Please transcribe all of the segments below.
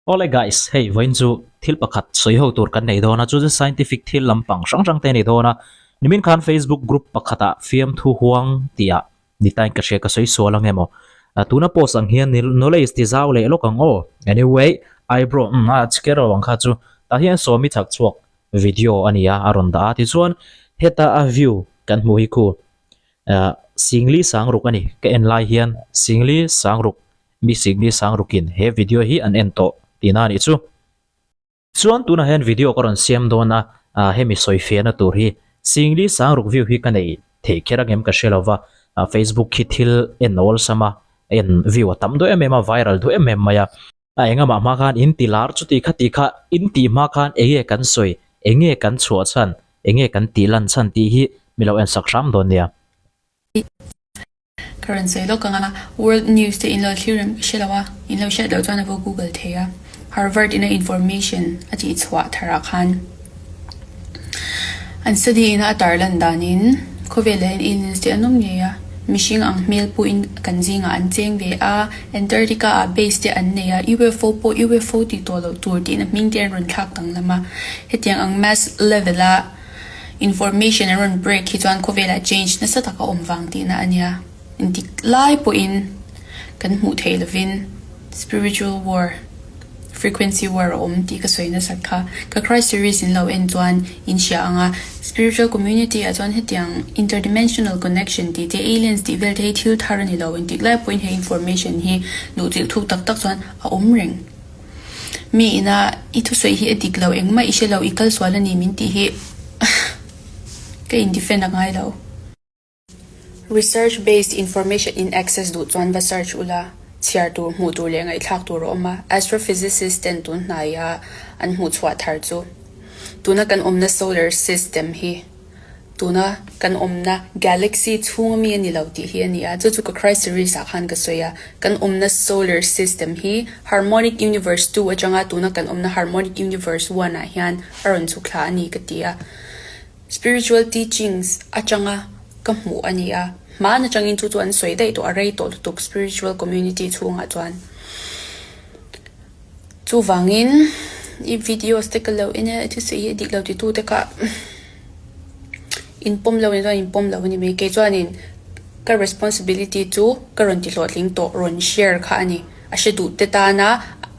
Awle guys, hei vawiin chu thil pakhat sawi ho tur kan nei dawn a, chu chu scientific thil lampang hrang hrang te a ni dawn a. Nimin khan Facebook group pakhatah fiamthu huang tih ah ni tain ka hria ka sawi sual ang emaw. Tuna post ang hian knowledge ti zau leh lawk ang aw. Anyway, eyebrow umm a chhe ro ang kha chu tah hian sawmi chak chhuak video a ni a, a rawn dah a. Tichuan heta a view kan hmuh hi khu Singli Sangruk a ni. Ka en lai hian Singli Sangruk Mi Singli Sangrukin he video hi an en tawh tihna a nih chu. Chuan tunah hian video ka rawn siam dawn a, hemi sawi fiahna tur hi Singli Sangruk view hi ka nei theih kher angem ka hre lo va, Facebook hi thil en awlsam a, en view a tam duh em em a, viral duh em em mai a. A engamah hma khan in ti lar chuti kha ti kha in tih hma khan enge kan sawi, enge kan chhuah chhan, enge kan tih lan chhan tih hi mi lo en sak hram dawn nia. Ka rawn sawi lawk ang a, World News te in lo thlir rem ka hre lo a, in lo hriat loh chuan a va Google thei a, Harvard ina information a tih chhuah tharah khan an study ina a tarlan danin khawvelah hian aliens te an awm ngei a, mihring ang hmel pawhin kan zingah an cheng ve a, Antarctica ah base te an nei a, UFO pawh UFO tih tawh loh tur tihna hming te an rawn thlak danglam a, hetiang ang mass level a Information an rawn break hi chuan khawvelah change nasa tak a awm vang tihna a nia. Intik lai pawhin kan hmuh theih lovin spiritual war, frequency war a awm tih ka sawi nasat kha. Ka Christ series in lo en chuan in hria ang a, spiritual community ah chuan hetiang interdimensional connection tih te, aliens tih vel te hi thil thar a ni lo. Intik lai pawhin he information hi luh chilh thuk tak tak chuan a awm reng. Mi ina i thusawi hi a dik lo, engmah i hre lo, i kal sual a ni min tih hi ka in defend a ngai lo. Research based information in access duh chuan va search ula, chhiar tur, hmuh tur leh ngaihthlak tur a awm a. Astrophysicist ten tun hnaia an hmuh chhuah thar chu tuna kan awmna solar system hi Tuna kan awmna galaxy chhunga mi a ni lo tih hi a ni a, chu chu ka Christ series ah khan ka sawi a. Kan awmna solar system hi harmonic universe 2 atanga tuna kan awmna harmonic universe 1 ah hian a rawn chhuk thla a ni ka ti a. Spiritual teachings atanga ka hmuh a ni a, hmaan atangin chu chu an sawi daih tawh a rei tawh lutuk spiritual community chhungah chuan. Chuvangin i videos te ka lo en a, i thusawi hi a dik lo titu te kha in pawm lo a ni chuan in pawm lo a ni mai. Kei chuanin ka responsibility chu ka rawn ti hlawhtling tawh rawn share kha a ni. A hre duh te tana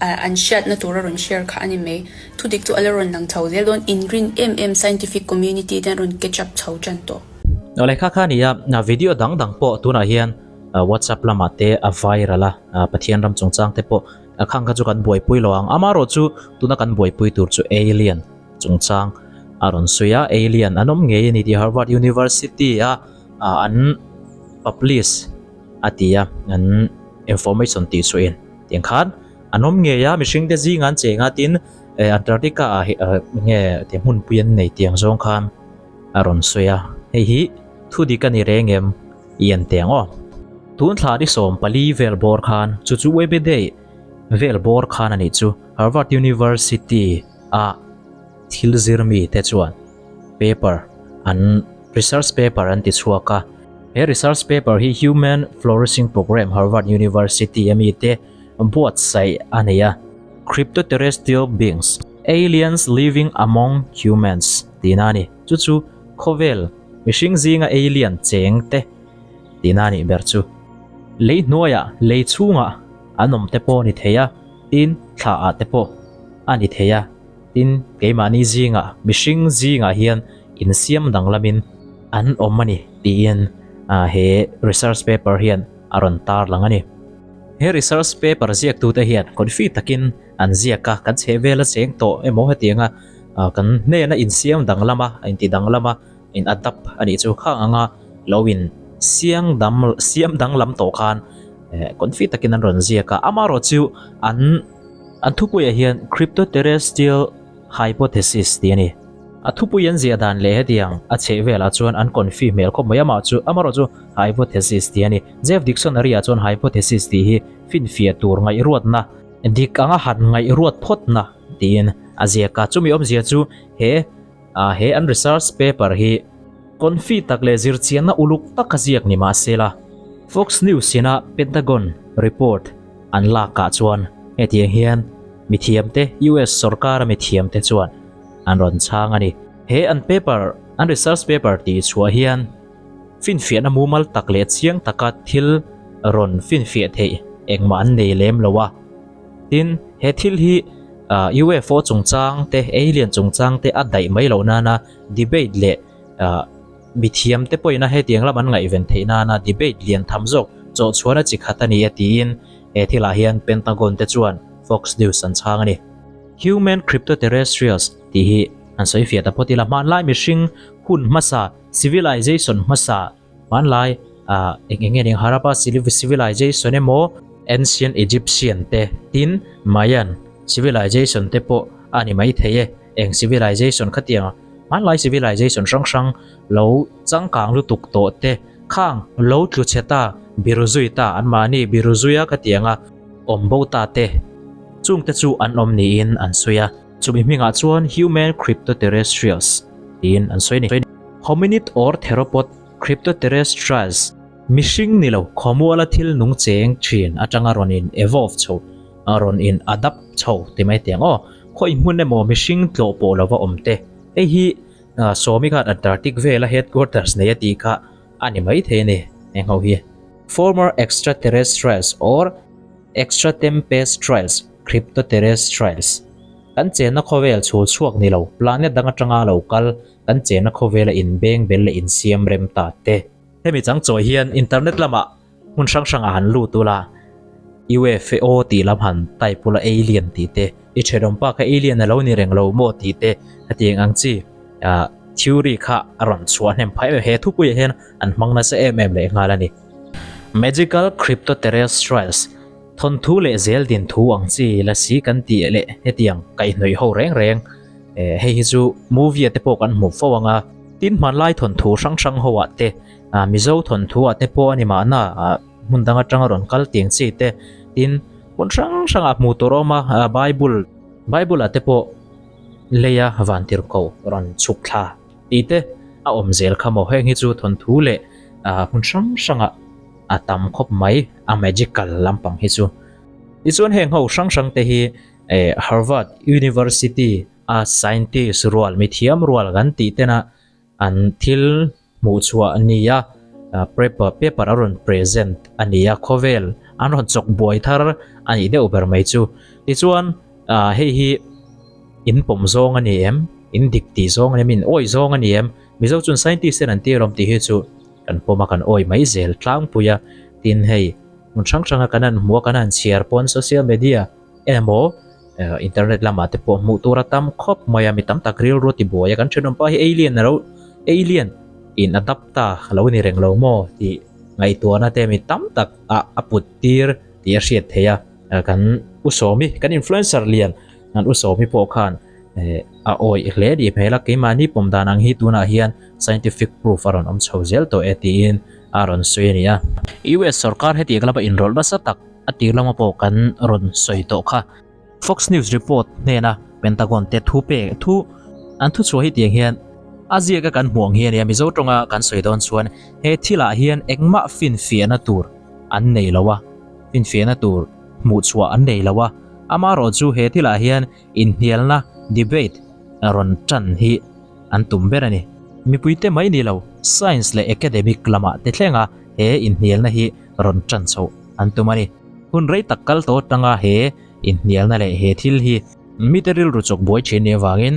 an hriatna tura rawn share kha a ni mai. Thudik chu a la rawn lang chho zel dawn inrin em em scientific community te an rawn catch up chho tan tawh. Awle kha kha a ni a, video dang dang pawh tunah hian WhatsApp lamah te a viral a, Pathian ram chungchang te pawh A khang kha chu kan buaipui lo ang. Amarawh chu tuna kan buaipui tur chu alien chungchang a rawn sawi a, alien an awm ngei a ni tih Harvard University a an publish a ti a, an information tih chhuahin tiang khan an awm ngei a, mihring te zingah an cheng a tin Antarctica ah nge ti hmunpui an nei tiang zawng khan a rawn sawi a, hei hi thu dik a ni reng em i en teh ang aw. Tun thla ni 14 vel bawr khan chu chu Webeday vel bawr khan a nih chu Harvard University a thil zir mi te chuan paper an research paper an ti chhuak a. He research paper hi Human Flourishing Program Harvard University a mi te buatsaih a nei a. Cryptoterrestrial beings, aliens living among humans tihna a ni. Chu chu khawvel mihring zinga alien cheng te tihna a nih ber chu. Lei hnuaiah, lei chhungah an awm te pawh a ni thei a, tin thlaah te pawh a ni thei a, tin keimahni zingah mihring zingah hian insiam danglamin an awm a ni tiin he research paper hian a rawn tarlang a ni. He research paper ziaktute hian confi takin an ziak a, kan chhehvel a cheng tawh emaw hetianga kan hnena insiam danglam a, inti danglam a, in adapt a nih chu khang anga lo in siang dam siam danglam tawh khan confi takin an rawn ziak a. Amaherawh chu an an thupuiah hian cryptoterrestrial hypothesis tih a ni. A thupui an ziah dan leh hetiang a chheh velah chuan an confi hmel khawp mai amah chu amaherawh chu hypothesis tih a ni. Jeff Dictionary ah chuan hypothesis tih hi finfiah tur ngaihruatna, dik anga han ngaihruat phawtna tiin a ziak a. Chumi awmzia chu he he an research paper hi confi tak leh zirchianna uluk taka ziak ni mah sela Fox News ina Pentagon report an lakah chuan hetiang hian. Mithiamte, US sorkara mithiamte chuan an rawn chhang a ni. He an paper, an research paper tih chhuah hian finfiahna mumal tak leh chiang taka thil rawn finfiah theih engmah an nei lem lo a. Tin, he thil hi UFO chungchang te, alien chungchang te a daih mai loh nana debate leh mithiam te pawhin a hetiang lam an ngaihven theih nana debate lian tham zawk chawhchhuahna chi khat a ni a tiin he thilah hian Pentagon te chuan Fox News an chhang a ni. Human cryptoterrestrials tih hi an sawi fiah ta phawt ila, hmanlai mihring hun hmasa, civilization hmasa, Hmanlai ah eng eng nge ning Harappa civilization emaw Ancient Egyptian te tin Mayan civilization te pawh a ni mai thei e. Eng civilization khatiang hmanlai civilization hrang hrang lo changkang lutuk tawh te khang lo tlu chhe ta biru zui ta anmahni biru zuia khatianga awm bo ta te chung te chu an awm niin an sawi a. Chumi hmingah chuan Human Cryptoterrestrials tiin an sawi a ni. Hominid or theropod cryptoterrestrials, mihring ni lo khawmuala thil nung cheng thin atanga rawn in evolve chho, rawn in adapt chho ti mai teh ang aw. Khawi hmun emaw mihring tlawh pawh lova awm te. Hei hi Sawmi khan Antarctic vela headquarters nei a tih kha a ni mai thei a ni heng ho hi. Former extraterrestrials or extratempestrials cryptoterrestrials kan chenna khawvel chhul chhuak ni lo planet dang atanga lo kal Kan chenna khawvela inbeng bel leh insiam rem ta te. Hemi chang chawi hian internet lamah hmun hrang hrangah han lut ula, UFO tih lam han type ula alien tih te, i thenawm pa kha alien a lo ni reng lo maw tih te hetiang ang chi theory kha a rawn chhuah hnem phah em em. He thupuiah hian an hmang nasa em em leh nghal a ni. Magical Cryptoterrestrials, thawnthu leh zel din thu ang chi lasi kan tih leh hetiang kaihhnawih ho reng reng. Eh, hei hi chu movie te pawh kan hmu fo ang a, tin hmanlai thawnthu hrang hrang ho ah te, ah Mizo thawnthu ah te pawh a ni mahna, ah hmun dang atanga rawn kal tiang chi te, tin hmun hrang hrang ah hmuh tur a awm a, ah Bible, Bible ah te pawh leia vantirhkoh rawn chhuk thla tih te a awm zel kha maw, heng hi chu thawnthu leh ah hmun hrang hrang ah a tam khawp mai a magical lampang hi chu. Tichuan heng ho hrang hrang te hi Eh, Harvard University a scientist rual, mithiam rual kan tih tena an thil hmuh chhuah a ni a, paper, paper a rawn present a ni a, khawvel an rawn chawk buai thar a nih deuh ber mai chu. Tichuan, ah hei hi in pawm zawng a ni em? In dik tih zawng a ni em? In awih zawng a ni em? Mizo chuan scientist ten an tir awm tih hi chu kan pawm a, kan awih mai zel tlangpui a. Tin hei, hmun hrang hranga kan han hmuh a, kan han chhiar pawn social media, Emaw internet lamah te pawh hmuh tur a tam khawp mai a, mi tam tak rilru a ti buai a, kan thenawm pa hi alien a lo alien in adapt ta a lo ni reng lo maw tih ngaihtuahna te mi tam tak ah a put tir tih a hriat theih a, kan u Sawmi kan influencer lian kan u Sawmi pawh khan a awih hle tih hmel a, keimahni pawm dan ang hi tunah hian scientific proof a rawn awm chho zel tawh e tiin a rawn sawi a ni a. US sorkar hetiang lama inrawlh nasa tak A tir lama pawh kan rawn sawi tawh kha. Fox News report hnena Pentagon te thu pek thu an thu chhuah hi tiang hian a ziaka kan hmuh ang hi a nia Mizo tawnga kan sawi dawn chuan he thilah hian engmah finfiahna tur an nei lo a, finfiahna tur hmuh chhuah an nei lo a, amaherawh chu he thilah hian inhnialna, debate, rawn tan hi an tum ber a ni. Mipuite mai ni lo, science leh academic lamah te thlenga he inhnialna hi rawn tan chhoh an tum a ni. Hun rei tak kal tawh atanga he inhnialna leh he thil hi mite rilru chawk buai thin nih avangin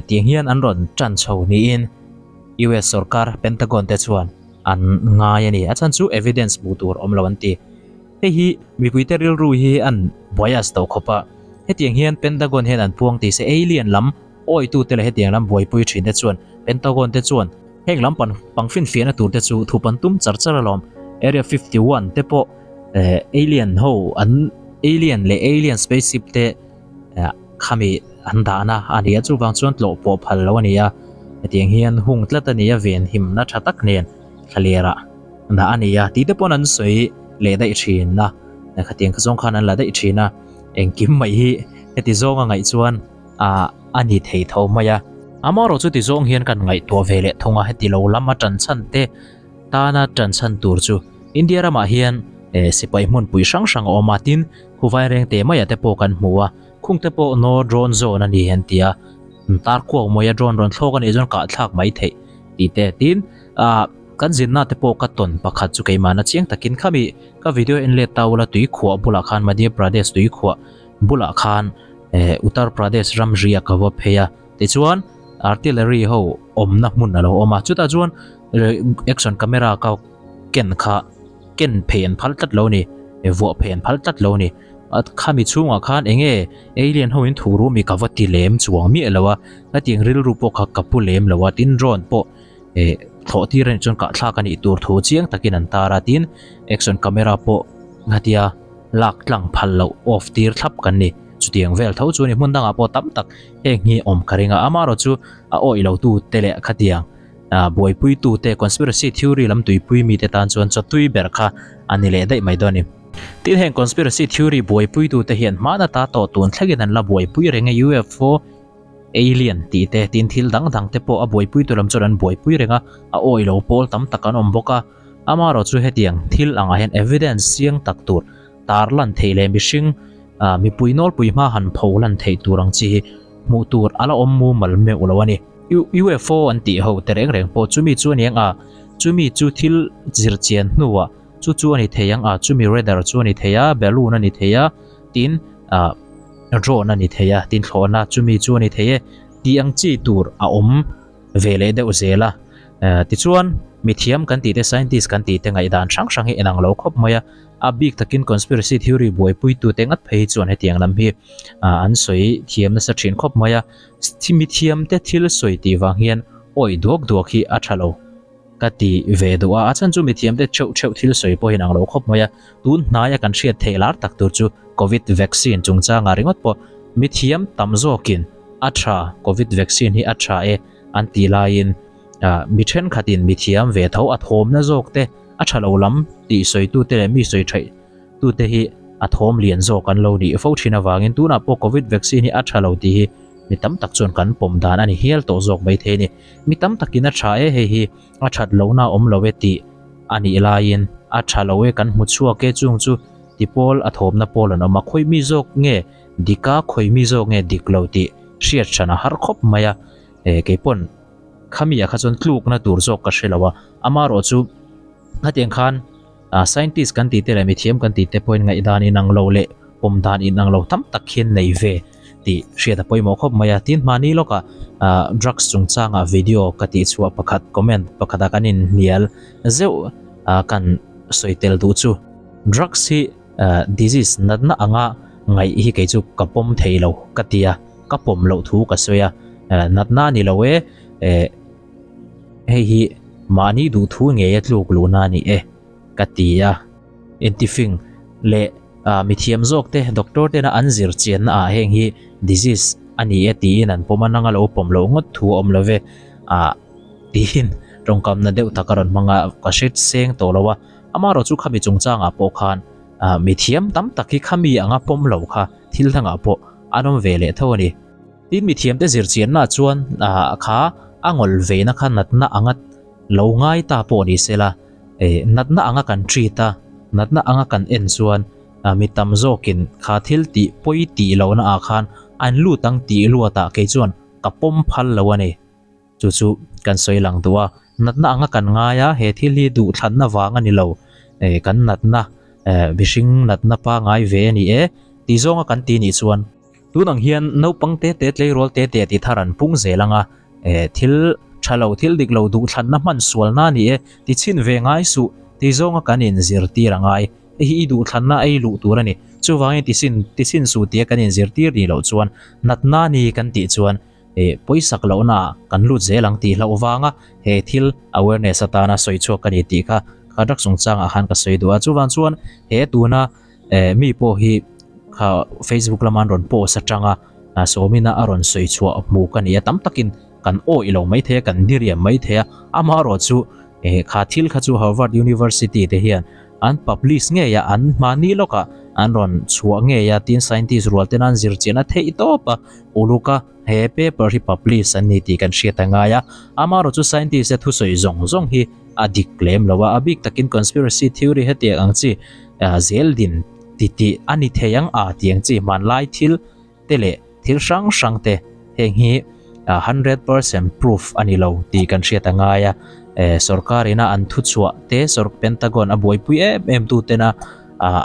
tiang hian an rawn tan chho niin US sorkar Pentagon te chuan an ngai a ni. A chhan chu evidence hmuh tur awm lo an ti. Hei hi mipuite rilru hi an bias tawh khawp a, hetiang hian Pentagon hian an puang tih se alien lam awitute leh hetiang lam buaipui thin te chuan Pentagon te chuan Heng lam pan pang finfiahna tur te chu thu pan tum char char alawm. Area 51 te pawh eh alien ho an alien leh alien spaceship te eh khami an dahna a ni a chuvang chuan tlawh pawh phal lo a ni a. Hetiang hian hung tlat a ni a ven himna tha tak nen thlalerah dah a ni a tih te pawn an sawi leh daih thin a. Khatiang kha zawng khan an la daih thin a. Engkim mai hi heti zawnga ngaih chuan ah a ni thei tho mai a. Amaherawh chu ti zawng hian kan ngaihtuah ve leh thung a, heti lo lama tan chhan te tana tan chhan tur chu India ramah hian eh sipai hmunpui hrang hrang a awm a, tin Khuvaireng te maiah te pawh kan hmu a. Khung te pawh no drone zone a ni an ti a, tar kuak mawia drone rawn thlawk a nih chuan kah thlak mai theih tih te tin ah kan zinna te pawh ka tawn pakhat chu keimahna chiang takin khami ka video en let ta ula tui khuah bulah khan Madhya Pradesh tui khuah bulah khan eh Uttar Pradesh ramri a ka va phei a tichuan artillery ho awmna hmun a lo awm a chutah chuan action camera ka ken kha ken phei an phal tlat lo a ni vuah phei an phal tlat lo a ni khami chhungah khan eng nge alien ho in thu ru mi ka va ti lem chuang miah lo a hetiang rilru pawh kha ka pu lem lo a tin drone pawh eh thlawh tir a nih chuan kahthlak a nih tur thu chiang takin an tar a tin action camera pawh hetia lak tlang phal loh off tir thlap kan ni chutiang vel tho chu a ni hmun dangah pawh tam tak heng hi awm ka ring a amaherawh chu a awih lo tu te leh khatiang. Ah buaipui tu te conspiracy theory lam tuipui mi te tan chuan chawtui ber kha a ni leh daih mai dawn a ni. Tin heng conspiracy theory buaipui tu te hian hmana ta tawh tun thlengin an la buaipui reng a UFO, alien tih te tin thil dang dang te pawh a buaipui tu lam chuan an buaipui reng a, a awih lo pawl tam tak an awm bawk a. Amaherawh chu hetiang thil angah hian evidence chiang tak tur tar lan theih leh mihring ah mipui nawlpui hma han pho lan theih tur ang chi hi hmuh tur a la awm mumal meuh lo a ni. UFO an tih ho te reng reng pawh chumi chu a ni ang a, chumi chu thil zir chian hnuah chu chu a ni thei ang a, chumi radar chu a ni thei a, balloon a ni thei a, tin ah drone a ni thei a, tin thlawhna chumi chu a ni thei e tih ang chi tur a awm ve leh deuh zel a. Tichuan mithiam kan tih te scientist kan tih te ngaihdan hrang hrang hi inang lo khawp mai a, a bik takin conspiracy theory buaipuitute ngat phei hi chuan hetiang lam hi an sawi thiam nasa thin khawp mai a. Mithiam te thil sawi tih vang hian awih duak duak hi a tha lo ka ti ve duh a, a chhan chu mithiam te theuh theuh thil sawi pawh hi an ang lo khawp mai a, tun hnaia kan hriat theih lar tak tur chu Covid vaccine chungchangah ringawt pawh mithiam tam zawkin a tha Covid vaccine hi a tha e an tih laiin mi thenkhatin mithiam ve tho a thawmna zawk te a tha lo lam tih sawitute leh mi sawi theih tute hi a thawm lian zawk an lo nih fo thin avangin tunah pawh Covid vaccine hi a tha lo tih hi mi tam tak chuan kan pawm dan a ni hial tawh zawk mai thei a ni. Mi tam takin a tha e hei hi a that lohna a awm lo e tih a nih laiin a tha lo e kan hmu chhuak e chung chu ti pawl a thawmna pawl an awm a, khawi mi zawk nge dik a khawi mi zawk nge dik lo tih hriat hran a har khawp mai a, keipawn khami ah kha chuan tlukna tur zawk ka hre lo a, amaherawh chu Hetiang khan scientist kan tih te leh mithiam kan tih te pawhin ngaihdan inang lo leh pawm dan inang lo tam tak hian nei ve tih hriat a pawimawh khawp mai a. Tin hmani lawkah drugs chungchangah video ka tih chhuah pakhat comment pakhatah kan inhnial zeuh kan sawi tel duh chu drugs hi disease natna anga ngaih hi kei chu ka pawm thei lo ka ti a, ka pawm loh thu ka sawi a, natna a ni lo e. Hei hi mahni duhthu ngei a tluk luhna a ni e, ka ti a. Intifing leh mithiam zawk te doctor tena an zir chianna ah heng hi disease a ni e tiin an pawm a, nanga lo pawm loh ngawt thu a awm lo ve ah tiin tawngkamna deuh tak a rawn hmang a, ka hre seng tawh lo a. Amaherawhchu khami chungchangah pawh khan mithiam tam tak hi khami anga pawm lo kha thil dangah pawh an awm ve leh tho a ni. Tin mithiamte zirchianna chuan kha a ngawl veina kha natna anga lo ngai ta pawh ni sela, natna anga kan treat a, natna anga kan en chuan mi tam zawkin kha thil tih pawi tih lohna ah khan an lut ang tih luatah kei chuan ka pawm phal lo a ni. Chu chu kan sawi lang duh a, natna anga kan ngai a, he thil hi duhthlanna vang a ni lo, kan natna mihring natna pangai ve a ni e tih zawnga kan ti nih chuan, Tun ang hian naupang te te tleirawl te te ti thar an pung zel ang a, eh thil tha lo thil dik lo duhthlanna hman sualna a ni e, ti chhin ve ngai suh ti zawnga kan in zirtir a ngai. Hei hi i duhthlanna ei luh tur a ni. Chuvangin ti sin ti chhin suh tia kan in zirtir ni loh chuan natna ni kan tih chuan eh pawisak lohna ah kan lut zel ang tih hlauh vanga he thil awareness atana sawi chhuak ka ni tih kha kha drugs chungchangah khan ka sawi duh a. Chuvang chuan he tuna Eh mi pawh hi kha Facebook lama an rawn post atanga Sawmina a rawn sawi chhuah hmu ka ni a, tam takin kan awih lo mai thei a, kan diriam mai thei a, amaherawh chu eh kha thil kha chu Harvard University te hian an publish ngei a, an hmani lawkah an rawn chhuah ngei a, tin scientist rual ten an zir chian a theih tawp a, uluk a he paper hi publish an ni tih kan hriat a ngai a, amaherawh chu scientist te thusawi zawng zawng hi a dik lem lo a, a bik takin conspiracy theory hetiang ang chi zel din ti tih a ni thei ang a tih ang chi hmanlai thil te leh thil hrang hrang te heng hi 100% proof a ni lo tih kan hriat a ngai a. Sorkar ina an thuchhuah te Pentagon a buaipui em em tu tena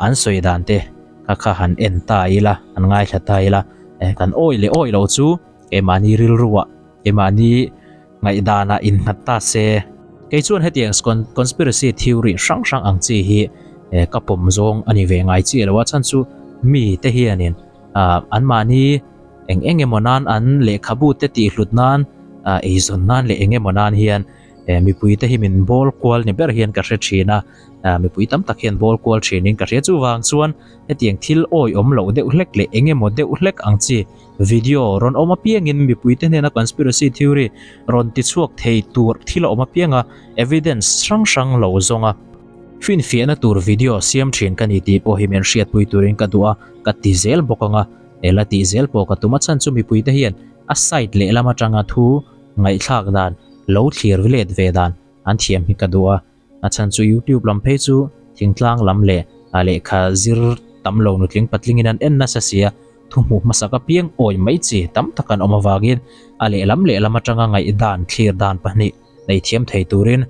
an sawi dan te kha kha han en ta ila han ngaithla ta ila kan awi leh awi lo chu keimahni rilruah keimahni ngaihdanah innghat ta se. Kei chuan hetiang conspiracy theory hrang hrang ang chi hi ka pawm zawng a ni ve ngai chiah lo a chhan chu mi te hianin anmahni eng eng emaw nan an lehkhabu te tihhlut nan eizawn nan leh eng emaw nan hian mipui te hi min bawl kual ni ber hian ka hre thin a mipui tam tak hian bawl kual thinin ka hria chuvang chuan hetiang thil awihawm loh deuh hlek leh eng emaw deuh hlek ang chi Video rawn awm apiangin mipuite hnena conspiracy theory rawn tichhuak thei tur thil a awm apianga evidence hrang hrang lo zawnga finfiahna tur video siam thin ka ni tih pawh hi min hriatpui turin ka duh a, ka ti zel bawk anga ela tih zel pawh ka tum a chhan chu mipuite hian a side lehlam atanga thu ngaihthlak dan lo thlir let ve dan an thiam hi ka duh a. A chhan chu YouTube lam phei chu thingtlang lam leh a lehkha zir tam lo nutling patlingin an en nasa sia, thu hmuh hmasak apiang awi mai chi tam tak an awm avangin a lehlam lehlam atanga ngaihdan thlir dan pahnih nei thiam thei turin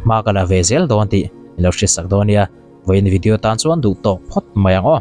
hma ka la ve zel dawn tih i lo hriatsak dawn nia. Vawiin video tan chuan duh tawk phawt mai ang aw.